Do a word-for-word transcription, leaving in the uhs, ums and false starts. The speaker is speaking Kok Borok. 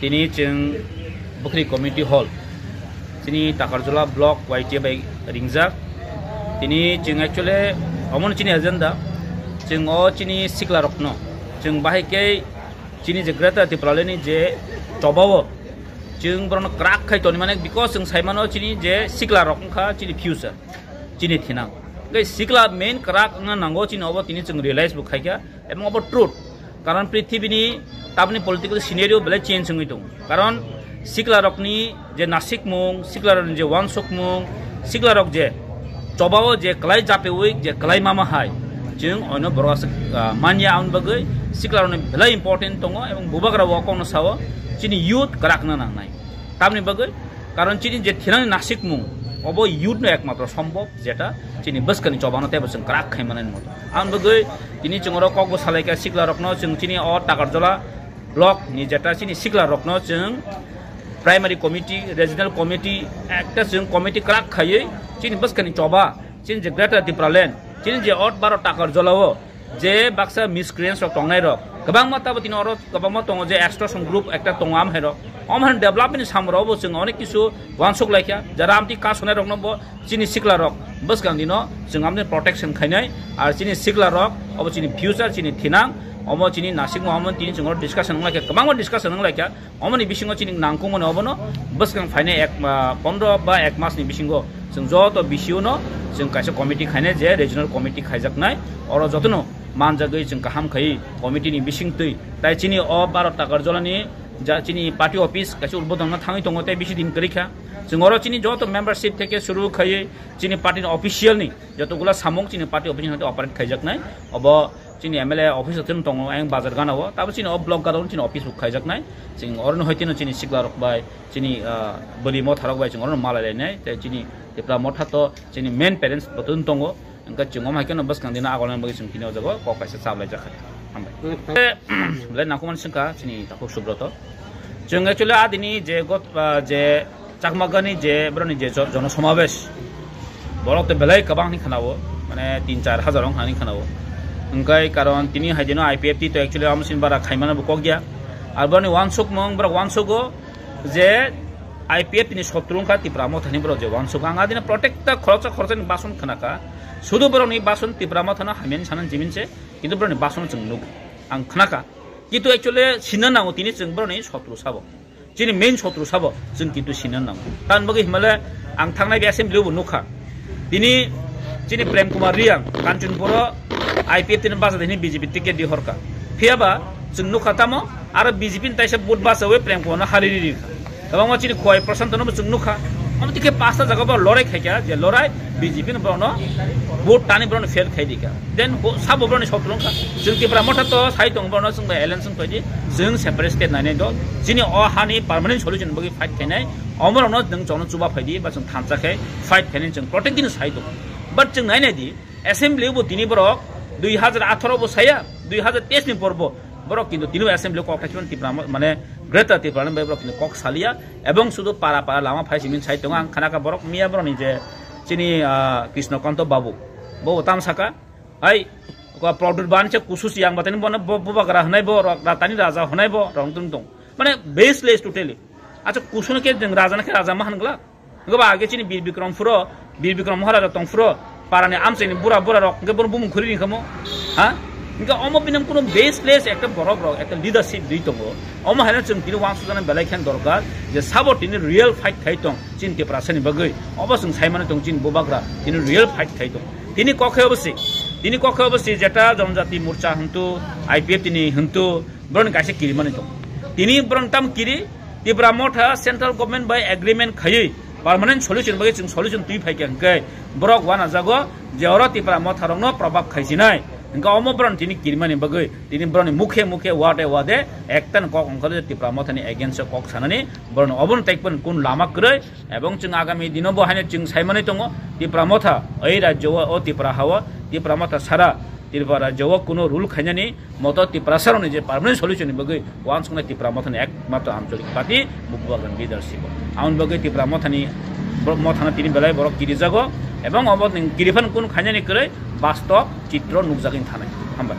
Tini chwng Bukhri Community Hall, chini Takarjala Block Y T A bai ringjak. Tini chwng actually omono chini agenda, chwng o chini sikla rokno, chwng bahai khe chini je Greater Tipraland ni je chobao chwng borokno kwrak khai toni mane, because chwng sai mano chini je sikla rok wngkha chini future, chini thinang. Tei sikla main kwrak wngna nango chini, obo tini chwng realize bo khaikha. Ebong obo truth, karon prithibini tabni political scenario belai change wngwi tongo, karon siklarokni je nasikmung, siklarokni je wansukmung, siklarok je chobao je kwlai japeui je kwlai mama hai, chwng oino borok aswk, ah, manya. Aboni bagwi siklarokni belai important tongo, ebong bubagra o kokno sao chini youth kwrak wngna nangnai. Tamni bagwi, karon chini je thinani nasikmung, obo youth no ekmatro sombhob, jeta chini bwskani chobano teibo chwng kwrak khai manani moto. Aboni bagwi tini chwng oro kokbo salaikha siklarokno, chwng chini o Takarjala block ni jeta chini siklarokno chwng primary committee, regional committee, ekta chwng committee kwrak khaiwi chini bwskani choba, chini je Greater Tipraland, chini je o baro Takarjala o je baksa miscreants rok tongnai rok kwbangma, tabo tini oro kwbangma tongo, je extortion group ekta tongo, amhai rok, amhai development ni samung rok bo chwng onek kisu wansuk laikha, jara amtwi kasonai rokno bo chini sikla rok bwskang dino chwng amtwi protection khainai. Ar chini sikla rok obo chini future, chini thinang, omo chini nasikmo, omo tini chwng oro discussion wng laikha, kwbangma discussion wng laikha. Omoni bisingo chini nangkukmani obono bwskang phainai ek, ah, pondro ba ek masni bisingo chwng joto B C O no chwng kaisa committee khainai, je regional committee khaijaknai, oro jotono manjagwi chwng kaham khaiwi committee ni bisingtwi. Tai chini o baro Takarjala ni ja chini party office kaisa udbodhon no thangwi tongo, tei bisi din kwrwi kha. Chwng oro chini joto membership theke suru khaiwi chini party ni official ni joto gula samung chini party office ni operate khaijaknai. Obo chini M L A office o chwng tongo, ayang bazar gana o, tabo chini o block gana o chini office bo khaijaknai. Chwng orono hoiteno chini sikla rok bai, chini, ah, bwrwi motha rok bai chwng orono malai lainai, tei chini Tipra motha to chini main parents bo tun tongo, hwnkhe chwng omo hai kheno bwskang dino agolna bagwi chwng tini o jaga o kok kaisa chap laijak kha. Hambai. Belai nangkukmani swngkha chini takhuk Subroto. Chwng actually adini je got, ah, je Chakma gani je borokni je jo-, jono somabesh, borok to belai kwbang hinwi khwnao, mane tin char hajar wng hinwi khwnao. Hwnkhe karon tini hai dino I P F T to actually amsini bara khaimano bo kok ya. Ar borokni wansukmung, borok wansugo je I P F T ni sotru wngkha Tipra mothani borok je wansuk. Ang adino protekta khoroksa khoroksani bason khwnakha. Sudu borokni bason Tipra mothano hamyani sanani jimin se, kintu borokni bason chwng nugo. Ang khwnakha. Kintu actually sinna nango tini chwng borokni sotru sabo. Chini main sotru sabo chwng kintu sinna nango. Tamni bagwi himale ang thangnai bi assembly o bo nukha. Tini chini Prem Kumar Reang Kanchanpur o I P F T ni basa hini B J P ticket di horka. Phiyaba chwng nukha tamo aro B J P ni taisa vote basawi Prem Kumar no hali ri rikha. Kwbangma chini Khowai Prashant no bo chwng nukha. Omo tikhe pasta jaga bo lorai khaikha, je lorai B J P no borokno vote tani borokno fail khai dikha. Then bo-, sabo borokni sotro wngkha. Chwng Tipra motha to sai tongo borokno, chwng bai alliance wng phaidi, chwng separate state nainai dol. Chini o hani permanent solution bagwi fight khainai. Omorokno nwng chwngno chuba phaidi, ba chwng thansa khe fight khainai chwng protect dino sai tongo. But chwng nainai di, assembly bo tini borok dui hajar atharo bo saya, dui hajar teis ni por bo borok kintu tini bo assembly o kok thaichimani Tipra mo-, mane Greater Tipraland bai borok kintu kok salia, ebong sudu para para lama phai simin sai tongo. Ang khanakha borok miya borokni je chini, ah, Krishna Kanto Babu, bo tam saka, hai, ko Pradyut Ban se kusu si yang batani bono bo, bubagra hwnai bo, rok ratani raja hwnai bo, rong tung tong. Mane baseless totally. Acha kusuno khe jeng raja na khe raja ma hangla. Hwnkhe ba age chini Bir Bikram phuro, Bir Bikram Maharaja tong phuro, parani amchaini bura bura rok hwnkhe bono bumung khuri ringkhamo. Ha? Hwnkhe omo binam kuno baseless ekta borok rok, ekta leadership dui tongo. Omo haino chwng tini wansukjana belai khe dorkar je sabo tini real fight khai tong chini Tiprasani bagwi. Obo chwng saimano tong chini bubagra tini real fight khai tong. Tini kokhe obo si, tini kokhe obo si jeta Janjati Morcha hwntu, I P F T ni hwntu, borokni kaisa kirimani tong. Tini borok tam kiri, Tipra motha central government bai agreement khaiwi permanent solution bagwi chwng solution twi phaikha hwnkhe borok wanajago je oro Tipra motha rokno probab khaisinai. Hwnkhe omo borok tini kirimani bagwi tini borokni mukhe mukhe wade wade ekta ni kok ongkhorwi Tipra mothani against o kok sanani borokni obono tei kun lama kwrwi. Ebong chwng agami dino bo haino chwng saimani tongo, Tipra motha, oi rajyo o, o Tipra hao, Tipra motha sara Tripura rajyo o kuno rule khainani moto Tiprasa rokni je permanent solution ni bagwi wansuknai Tipra mothani ekmatro ancholik party Bubagra leadership o. Aboni bagwi Tipra mothani, bo-, mothano tini belai borok kirijago, ebong obo ni kiriphan kun khainani kwrwi bastob chitro nukjagwi thanai. Hambai.